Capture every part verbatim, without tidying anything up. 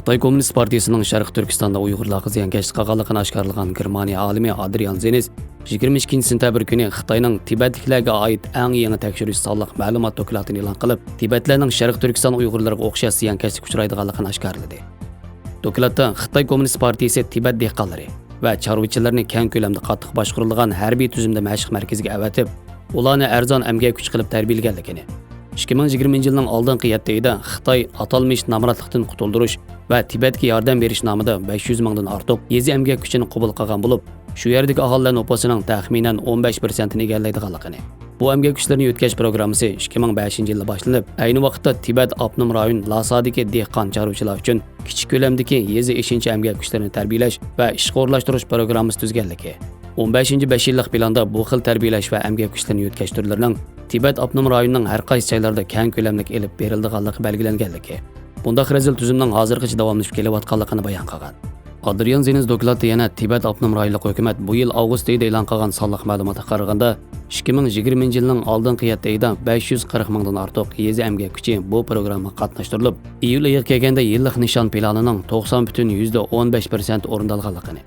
خىتاي كوممۇنىست پارتىيىسىنىڭ شەرقىي تۈركىستاندا ئۇيغۇرلارغا زىيانكەشلىك قىلغانلىقىنى ئاشكارىلىغان گېرمانىيە ئالىمى ئادرىيان زېنىس يىگىرمە ئىككىنچى سېنتەبىر كۈنى خىتاينىڭ تىبەتلىكلەرگە ئائىت ئەڭ يېڭى تەكشۈرۈش سانلىق مەلۇمات دوكلاتىنى ئېلان قىلىپ، تىبەتلەرنىڭ شەرقىي تۈركىستان ئۇيغۇرلىرىغا ئوخشاش زىيانكەشلىككە ئۇچرايدىغانلىقىنى ئاشكارىلىدى. دوكلاتتا خىتاي كوممۇنىست پارتىيىسى تىبەت دېھقانلىرى ۋە چارۋىچىلىرىنى كەڭ كۆلەمدە قاتتىق باشقۇرۇلىدىغان ھەربىي تۈزۈمدە مەشىق مەركىزىگە ئەۋەتىپ، ئۇلارنى ئەرزان ئەمگەك كۈچى قىلىپ تەربىيەلىگەنلىكىنى، ئىككى مىڭ يىگىرمىنچى يىلنىڭ ئالدىنقى يەتتە ئېيىدا خىتاي ئاتالمىش نامراتلىقتىن قۇتۇلدۇرۇش ۋە تىبەتكە ياردەم بېرىش نامىدا بەش يۈز مىڭدىن ئارتۇق يېزا ئەمگەك كۈچىنى قوبۇل قىلغان بولۇپ، شۇ يەردىكى ئاھالىلەر نوپۇسىنىڭ تەخمىنەن ئون بەش پىرسەنتىنى ئىگىلەيدىغانلىقىنى، بۇ ئەمگەك كۈچلىرىنى يۆتكەش پروگراممىسى ئىككى مىڭ بەشىنچى يىلدا باشلىنىپ، ئەينى ۋاقىتتا تىبەت ئاپتونوم رايون لاسادىكى دېھقان چارۋىچىلار ئۈچۈن كىچىك كۆلەمدىكى يېزا ئېشىنچا ئەمگەك كۈچلىرىنى تەربىيەلەش ۋە ئىشقا ئورۇنلاشتۇرۇش پروگراممىسى تۈزگەنلىكى، ئون بەشىنچى بەش يىللىق پىلاندا بۇ خىل تەربىيەلەش ۋە ئەمگەك كۈچلىرىنى يۆتكەش تۈرلىرىنىڭ تىبەت ئاپتونوم رايونىنىڭ ھەر قايسى جايلىرىدا كەڭ كۆلەملىك ئېلىپ بېرىلىدىغانلىقى بەلگىلەنگەنلىكى، بۇنداق رەزىل تۈزۈمنىڭ ھازىرغىچە داۋاملىشىپ كېلىۋاتقانلىقىنى بايان قىلغان. ئادرىيان زېنس دوكلاتتا يەنە تىبەت ئاپتونوم رايونلۇق ھۆكۈمەت بۇ يىل ئاۋغۇست ئېيىدا ئېلان قىلغان سانلىق مەلۇماتقا قارىغاندا، ئىككى مىڭ يىگىرمىنچى يىلنىڭ ئالدىنقى يەتتە ئېيىدا بەش يۈز قىرىق مىڭدىن ئارتۇق يېزا ئەمگەك كۈچى بۇ پروگراممىغا قاتناشتۇرۇلۇپ، ئىيۇل ئېيىغا كەلگەندە يىللىق نىشان پىلانىنىڭ توقسان پۈتۈن يۈزدە ئون بەش پىرسەنت ئورۇندالغانلىقىنى،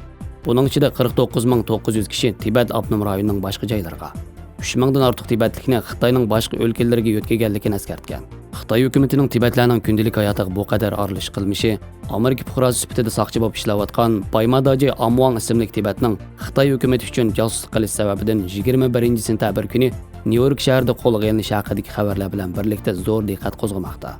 بۇنىڭ ئىچىدە قىرىق توققۇز مىڭ توققۇز يۈز كىشى تىبەت ئاپتونوم رايونىنىڭ باشقا جايلىرىغا، ئۈچ مىڭدىن ئارتۇق تىبەتلىكنى خىتاينىڭ باشقا ئۆلكىلىرىگە يۆتكىگەنلىكىنى ئەسكەرتكەن. خىتاي ھۆكۈمىتىنىڭ تىبەتلەرنىڭ كۈندىلىك ھاياتىغا بۇ قەدەر ئارىلىشىش قىلمىشى، ئامېرىكا پۇقراسى سۈپىتىدە ساقچى بولۇپ ئىشلەۋاتقان بايماداجى ئامۋاڭ ئىسىملىك تىبەتنىڭ خىتاي ھۆكۈمىتى ئۈچۈن جاسۇسلۇق قىلىش سەۋەبىدىن يىگىرمە بىرىنچى سېنتەبىر كۈنى نيۇ يورك شەھىرىدە قولغا ئېلىنىشى ھەققىدىكى خەۋەرلەر بىلەن بىرلىكتە زور دىققەت قوزغىماقتا.